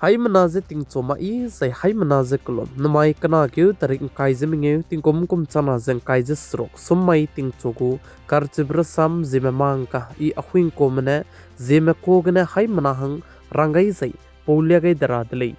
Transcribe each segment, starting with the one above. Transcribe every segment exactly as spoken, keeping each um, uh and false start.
Haimena ze tingchu mai zai haimena ze kelum. Namai kena keu tarik ngkai ze mengeu, tingkum kum chana ze ngkai ze seruk, sum mai tingchu gu karchibe rasam Zeme mangka i ahuingkume ne Zeme ka gene haimena hang rang gai zai paulia gai de ra de lei.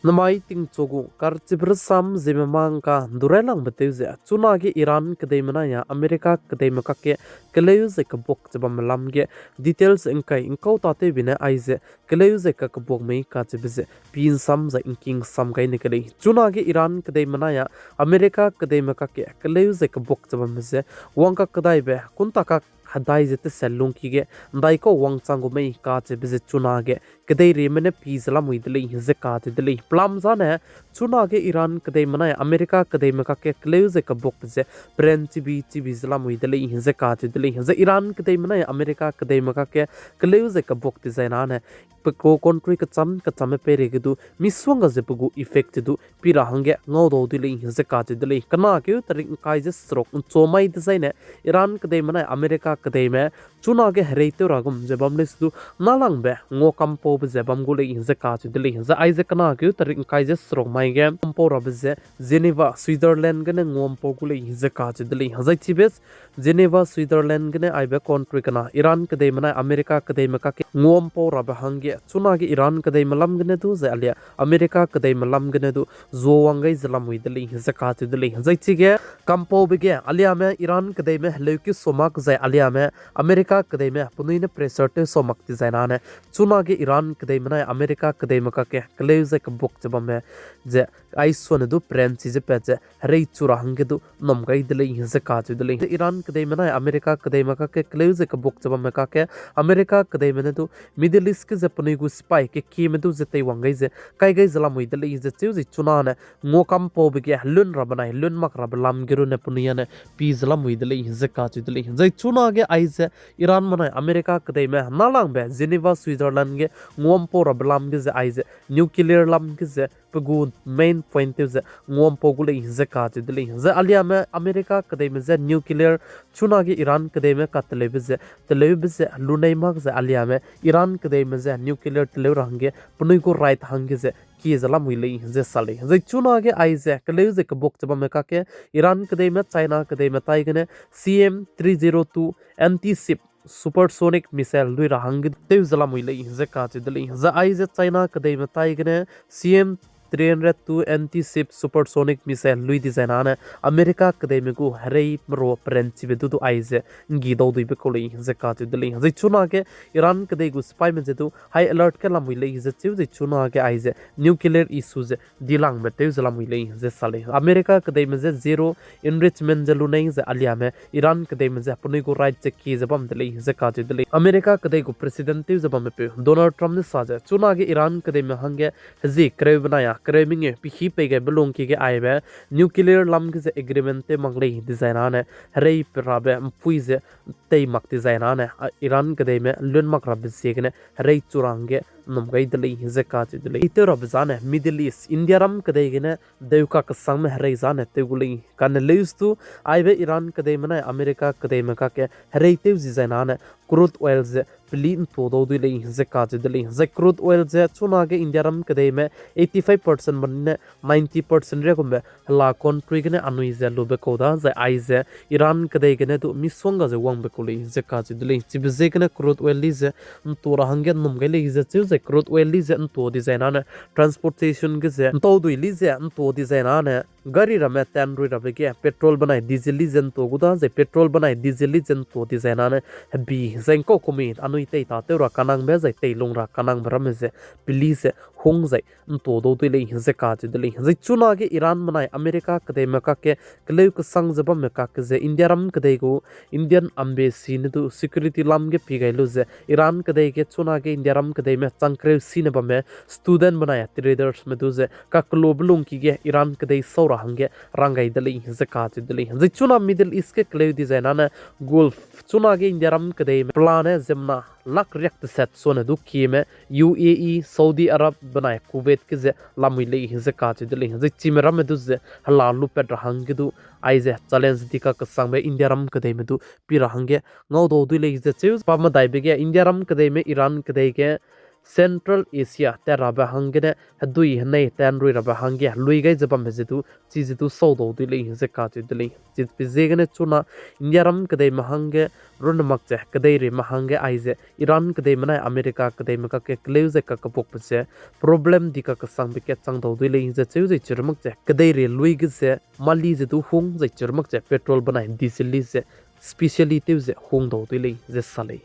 Namai tingchu gu karchibe rasam Zeme mangka ndurai langbe tew ze, chunage Iran kedeime nai a America kedeime kakge keleu zai kebuak ze bamme lam ge details ngkai ngkau tatewbe ne aize keleu zai kakebuak mei kacheube ze pi nsam zai ngking sam gai ne ke lei. Chunage Iran kedeime nai a America kedeime kakge keleu zai kebuak ze bamme ze wang kak kedaibe kunta kak hedai ze tesel lungki ge ndaikau wangchang gu mei kacheube ze chunage kedeirime ne pi ze lamui de lei ze kacheu de lei. Pelam zane chunage Iran kedeime nai America kedeime kakge keleu zai kebuakbe ze peranchibi chibi ze lamui de lei ze kacheu de lei. Zai Iran kedeime nai America kedeime kakge keleu zai kebuak dizai nane pe gu country kecham kechamme peireige du misuangga ze pe gu effect du pi ra hangge ngaudau de lei ze kacheu de lei. Kena keu tarik ngkai ze seruk nchu mai dezaine Iran kedeime nai America kedeime chunage herei tew ra gum ze bam lei se du nalangbe nguakampaube ze bam gu lei ze kacheu de lei. Zai aize kena keu tarik ngkai ze seruk mai ge kampau rabe ze Geneva, Switzerland gene nguampau gu lei ze kacheu de lei. Zai chibe Geneva, Switzerland gene aibe country kena Iran kedeime nai America kedeime kakge nguampau rabe hangge chunage Iran kedeime lam gene du zai alia America kedeime lam gene du zuawang gai ze lamui de lei ze kacheu de lei. Zai chige kampaube ge aliame Iran kedeime heleu keu so mak zai aliame America kedeime penui ne pressure tew so mak dizai nane chunage Iran kedeime nai America kedeime kakge keleu zai kebuak ze bamme ze aisuane du peranchi ze pat ze herei chu ra hangge du nnum gai de lei ze kacheu de lei. Iran kedeime nai America kedeime kakge keleu zai kebuak ze bamme kakge America kedeime ne du Middle East ge ze penui gu sipai kekieme du ze teiwang gai ze kai gai ze lamui de lei ze cheu zai chunane nguakampaube ge lun rabe nai lun mak rabe lam ge runne penui ane pi ze lamui de lei ze kacheu de lei. Zai chunage aize Iranme nai America kedeime nalangbe Geneva, Switzerland ge nguampau rabe lam ge ze aize nuclear lam ge ze pe gu main point tew ze nguampau gu lei ze kacheu de lei. Zai aliame America kedeime je nuclear chunage Iran kedeime kateleube ze, teleube ze lunei mak ze aliame Iran kedeime je nuclear teleu ra hangge penui gu right hangge ze kie ze lamui lei ze sa lei. Zai chunage aize keleu ze kebuak ze bamme kakge Iran kedeime China kedeime tai gene C M three zero two anti-ship supersonic missile lui ra hangge tew ze lamui lei ze kacheu de lei. Zai aize China kedeime tai gene C M three zero two anti-ship supersonic missile lui dizai nane America kedeime gu herei merua peranchibe du du aize nggi dau duibe kau lei ze kacheu de lei. Zai chunage Iran kedei gu sipaime je du high alert ge lamui lei ze cheu zai chunage aize nuclear issue ze dilangbe tew ze lamui lei ze sa lei. America kedeime je zero enrichment ze lunei ze aliame Iran kedeime je penui gu right ze kie ze bam de lei ze kacheu de lei. America kedei gu president tew ze bamme peu Donald Trump ne sa ze chunage Iran kedeime hangge hezi kereu benai a kereu mengeu pehî pei gaibe lungki ge aibe nuclear lam ge ze agreement tew mak lei dizai nane herei pe rabe mpui ze tei mak dizai nane Iran kedeime lun mak rabe ziegene herei chu ra hangge nnum gai de lei ze kacheu de lei. Tew rabe zane Middle East India ram kedei gene deu kakesangme herei zane tew gu lei. Kane leus du aibe Iran kedeime nai America kedeime kakge herei tew zizai nane crude oil ze peli ntua dau dui lei ze kacheu de lei. Zai crude oil ze chunage India ram kedeime eighty five percent bam ne ninety percent riagumbe hela country gene anui ze lube kau da zai aize Iran kedei gene du misuangga ze wangbe kau lei ze kacheu de lei. Chibe ziegene crude oil li ze ntua ra hangge nnum gai lei ze cheu zai crude oil li ze ntua dizai nane transportation ge ze ntau dui li ze ntua dizai nane gari ramme tanrui rabe ge petrol benai diesel li ze ntua gu da zai petrol benai diesel li ze ntua dizai nane hebi zai ngkau kumi anui tei tatew ra kanangbe zai teilung ra kanangbe ramme ze peli ze hung zai ntua dau dui lei ze kacheu de lei. Zai chunage Iranme nai America kedeime kakge keleu kesang ze bamme kakge ze India ram kedei gu Indian embassy ne du security lam ge pi gai lu ze Iran kedei ge chunage India ram kedeime chang kereu sine bamme student benai tradersme du ze kakellube lungki ge Iran kedei sau ra hangge rang gai de lei ze kacheu de lei. Zai chuna Middle East ge keleu dizai nane Gulf chunage India ram kedeime pelane ziemmena lak riak teset suane du kieme U A E, Saudi Arab benai Kuwait ge ze lamui lei ze kacheu de lei. Zai chime ramme du ze hela lupat ra hangge du aize challenge di kakesangbe India ram kedeime du pi ra hangge ngaudau dui lei ze cheu. Pa medaibe ge India ram kedeime Iran kedei ge Central Asia tat rabe hanggene hedui henei tanrui rabe hangge lui gai ze bambe ze du, chize du saudau dui lei ze kacheu de lei. Chibe ziegene chuna Indiaram kedeime hangge runne mak ze, kedeirime hangge aize Iran kedeime nai America kedeime kakge keleu ze kakebukbe ze problem di kakesangbe kat chang dau dui lei ze cheu zai chireu mak ze, kedeire lui ge ze mali ze du hung zai chireu mak ze petrol benai diesel li ze specially tew ze hung dau dui lei ze sa lei.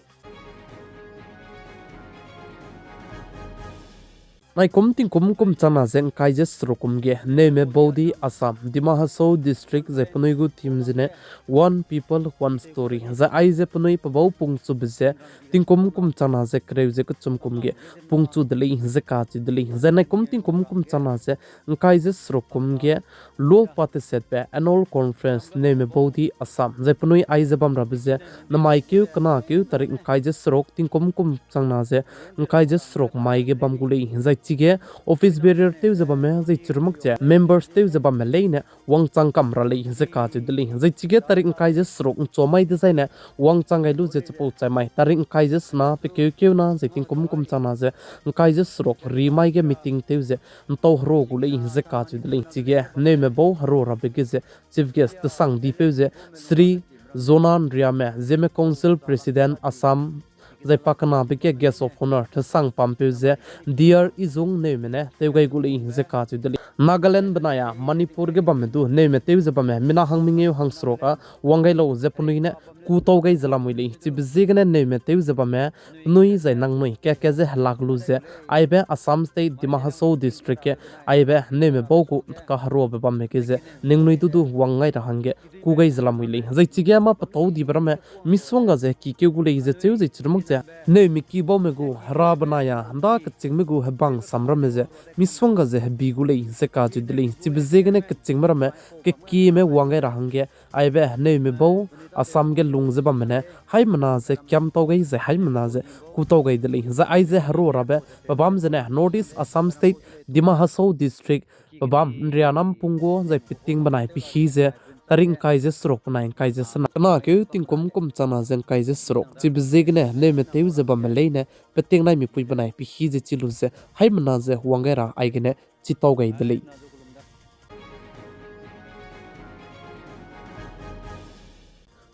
Naikum tingkum kum changna ze ngkai ze seruk kum ge Neume Baudi Assam, Dima Hasao District zai penui gu theme zene One People, One Story. Zai aize penui pebau pungchube ze tingkum kum changna ze kereu ze kechum kum ge pungchu de lei ze kacheu de lei. Zai naikum tingkum kum changna ze ngkai ze seruk kum ge luo pa tesetbe Annual Conference Neume Baudi Assam zai penui aize bam rabe ze namai keu kena keu tarik ngkai ze seruk tingkum kum changna ze ngkai ze seruk mai ge bam gu lei. Zai chige office bearer tew ze bamme zai chireu mak ze members tew ze bamme leine wangchang kam ra lei ze kacheu de lei. Zai chige tarik ngkai ze seruk nchua mai dezaine wangchang gai lu ze chipau chai mai tarik ngkai ze sena pe keu keu na zai tingkum kum changna ze ngkai ze seruk ri mai ge meeting tew ze ntau herua gu lei ze kacheu de lei. Chige Neume Bau herua rabe ge ze chief guest tesang dipeu ze Shri Zona Nriame, Zeme Council President Assam, zai pakenabe ge guest of honour tesang pampeu ze D R Izung Neume ne tew gai gu lei ze kacheu de lei. Nagaland benai a Manipur ge bamme du Neume tew ze bamme mina hang mengeu hang seruk a wang gai lau ze penui ne ku tau gai ze lamui lei. Chibe ziegene Neume tew ze bamme penui zai nangnui keke ze helak lu ze aibe Assam State Dima Hasao District ge aibe Neume Bau gu kaheruabe bamme ge ze ningnui du du wang ngai ra hangge ku gai ze lamui lei. Zai chige mâ petau dibe ramme misongga ze hekikeu gu lei ze cheu zai chireu mak ze Neume ki baume gu hera benai a nda kechîngme gu hebang sam ramme ze misongga ze hebi gu lei ze kacheu de lei. Chibe ziegene kechîngme ramme kekieme wang gai ra hangge aibe Neume Bau Assam ge lung ze bamme ne haimena ze kiam tau gai zai haimena ze ku tau gai de lei. Zai aize herua rabe pebâm zene North East Assam State Dima Hasao District pebâm Nrianam Punggo zai peting benai pehî ze tarik ngkai ze seruk benai ngkai ze sena kena keu tingkum kum changna ze ngkai ze seruk chibe ziegene Neume tew ze bamme leine peting naimipui benai pehî ze chi lu ze haimena ze wang gai ra aigene chi tau gai de lei.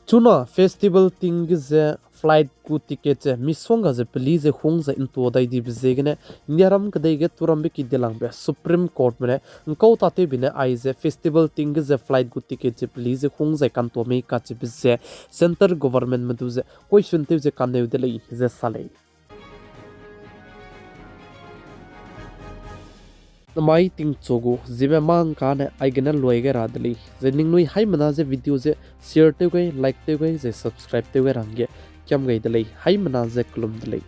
Chuna festival ting ge ze flight gu ticket ze misongga ze peli ze hung zai ntua dai dibe ziegene Indiaram kedei ge turambe ki dilangbe Supreme Courtme ne ngkau tatewbe ne aize festival ting ge ze flight gu ticket ze peli ze hung zai kantua mei kachibe ze Centre Governmentme du ze question tew ze kaneu de lei ze sa lei. Namai tingchu gu ziemme mâ ngkane aigene luai gai ra de lei. Zai ningnui haimena ze video ze share tew gai, like tew gai, zai subscribe tew gai ra hangge kiam gai de lei. Haimena ze kelum de lei.